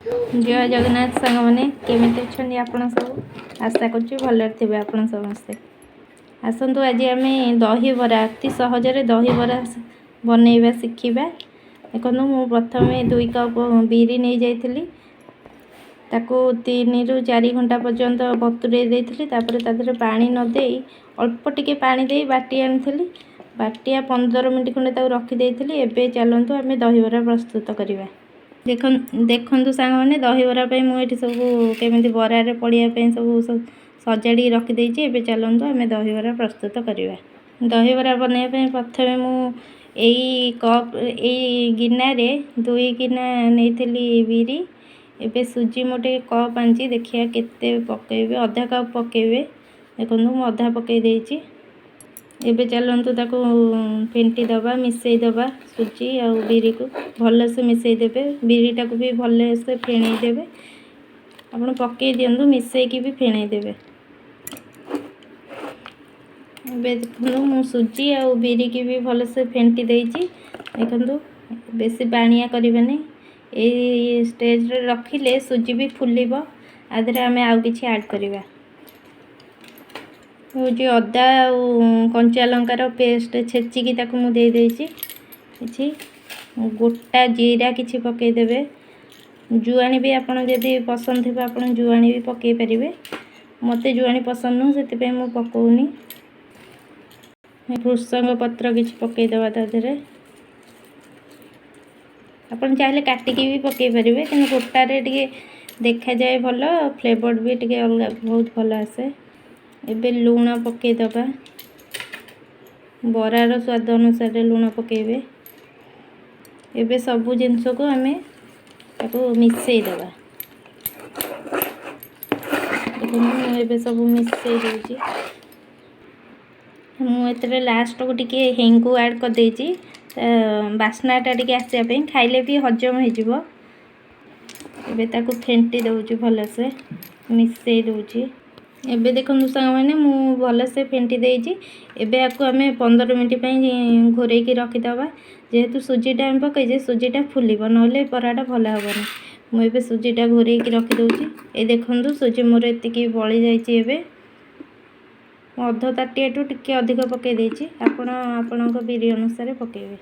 ଜୟ ଜଗନ୍ନାଥ ସାଙ୍ଗମାନେ, କେମିତି ଅଛନ୍ତି ଆପଣ ସବୁ? ଆଶା କରୁଛି ଭଲରେ ଥିବେ ଆପଣ ସମସ୍ତେ। ଆସନ୍ତୁ ଆଜି ଆମେ ଦହିବରା, ଅତି ସହଜରେ ଦହିବରା ବନେଇବା ଶିଖିବା। ଦେଖନ୍ତୁ, ମୁଁ ପ୍ରଥମେ 2 କପ୍ ବିରି ନେଇଯାଇଥିଲି, ତାକୁ 3ରୁ 4 ଘଣ୍ଟା ପର୍ଯ୍ୟନ୍ତ ବତୁରେଇ ଦେଇଥିଲି। ତାପରେ ତା ଦେହରେ ପାଣି ନ ଦେଇ ଅଳ୍ପ ଟିକେ ପାଣି ଦେଇ ବାଟି ଆଣିଥିଲି। ବାଟିଆ 15 ମିନିଟ୍ ଖଣ୍ଡେ ତାକୁ ରଖିଦେଇଥିଲି। ଏବେ ଚାଲନ୍ତୁ ଆମେ ଦହିବରା ପ୍ରସ୍ତୁତ କରିବା। ଦେଖନ୍ତୁ ସାଙ୍ଗମାନେ, ଦହିବରା ପାଇଁ ମୁଁ ଏଠି ସବୁ କେମିତି ବରାରେ ପଡ଼ିବା ପାଇଁ ସବୁ ସଜାଡ଼ିକି ରଖିଦେଇଛି। ଏବେ ଚାଲନ୍ତୁ ଆମେ ଦହିବରା ପ୍ରସ୍ତୁତ କରିବା। ଦହିବରା ବନେଇବା ପାଇଁ ପ୍ରଥମେ ମୁଁ ଏଇ କପ୍, ଏଇ ଗିନାରେ 2 ଗିନା ନେଇଥିଲି ବିରି। ଏବେ ସୁଜି ମୁଁ ଟିକେ କପ୍ ଆଣିଛି, ଦେଖିବା କେତେ ପକାଇବେ। ଅଧା କପ୍ ପକାଇବେ। ଦେଖନ୍ତୁ, ମୁଁ ଅଧା ପକାଇ ଦେଇଛି। ଏବେ ଚାଲନ୍ତୁ ତାକୁ ଫେଣ୍ଟି ଦେବା, ମିଶାଇ ଦେବା। ସୁଜି ଆଉ ବିରିକୁ ଭଲସେ ମିଶାଇ ଦେବେ, ବିରିଟାକୁ ବି ଭଲସେ ଫେଣେଇ ଦେବେ। ଆପଣ ପକାଇ ଦିଅନ୍ତୁ, ମିଶାଇକି ବି ଫେଣେଇ ଦେବେ। ଏବେ ଦେଖନ୍ତୁ, ମୁଁ ସୁଜି ଆଉ ବିରିକି ବି ଭଲସେ ଫେଣ୍ଟି ଦେଇଛି। ଦେଖନ୍ତୁ, ବେଶୀ ପାଣିଆ କରିବେନି। ଏଇ ଷ୍ଟେଜ୍ରେ ରଖିଲେ ସୁଜି ବି ଫୁଲିବ। ଆ ଦେହରେ ଆମେ ଆଉ କିଛି ଆଡ଼୍ କରିବା। ହେଉଛି ଅଦା ଆଉ କଞ୍ଚା ଲଙ୍କାର ପେଷ୍ଟ ଛେଚିକି ତାକୁ ମୁଁ ଦେଇଦେଇଛି। କିଛି ଗୋଟା ଜିରା କିଛି ପକାଇଦେବେ। ଜୁଆଣି ବି ଆପଣ ଯଦି ପସନ୍ଦ ଥିବ, ଆପଣ ଜୁଆଣି ବି ପକାଇ ପାରିବେ। ମୋତେ ଜୁଆଣି ପସନ୍ଦ ନୁହଁ, ସେଥିପାଇଁ ମୁଁ ପକାଉନି। ଭୃସଙ୍ଗ ପତ୍ର କିଛି ପକାଇଦେବା ତା ଦେହରେ। ଆପଣ ଚାହିଁଲେ କାଟିକି ବି ପକାଇ ପାରିବେ, କିନ୍ତୁ ଗୋଟାରେ ଟିକେ ଦେଖାଯାଏ ଭଲ, ଫ୍ଲେଭର୍ ବି ଟିକେ ଅଲଗା ବହୁତ ଭଲ ଆସେ। ଏବେ ଲୁଣ ପକାଇଦେବା। ବରାର ସ୍ୱାଦ ଅନୁସାରେ ଲୁଣ ପକାଇବେ। ଏବେ ସବୁ ଜିନିଷକୁ ଆମେ ତାକୁ ମିଶାଇ ଦେବା। ଦେଖନ୍ତୁ, ମୁଁ ଏବେ ସବୁ ମିଶାଇ ଦେଉଛି। ମୁଁ ଏଥିରେ ଲାଷ୍ଟକୁ ଟିକେ ହେଙ୍ଗୁ ଆଡ଼୍ କରିଦେଇଛି, ବାସ୍ନାଟା ଟିକେ ଆସିବା ପାଇଁ, ଖାଇଲେ ବି ହଜମ ହେଇଯିବ। ଏବେ ତାକୁ ଫେଣ୍ଟି ଦେଉଛି, ଭଲସେ ମିଶାଇ ଦେଉଛି। ଏବେ ଦେଖନ୍ତୁ ସାଙ୍ଗମାନେ, ମୁଁ ଭଲସେ ଫେଣ୍ଟି ଦେଇଛି। ଏବେ ଆକୁ ଆମେ 15 ମିନିଟ୍ ପାଇଁ ଘୋରେଇକି ରଖିଦେବା। ଯେହେତୁ ସୁଜିଟା ଆମେ ପକାଇଛେ, ସୁଜିଟା ଫୁଲିବ, ନହେଲେ ବରାଟା ଭଲ ହେବନି। ମୁଁ ଏବେ ସୁଜିଟା ଘୋରେଇକି ରଖିଦେଉଛି। ଏ ଦେଖନ୍ତୁ, ସୁଜି ମୋର ଏତିକି ବଳି ଯାଇଛି। ଏବେ ମୁଁ ଅଧ ତାଟିଆଠୁ ଟିକେ ଅଧିକ ପକାଇ ଦେଇଛି। ଆପଣ ଆପଣଙ୍କ ବିରି ଅନୁସାରେ ପକାଇବେ।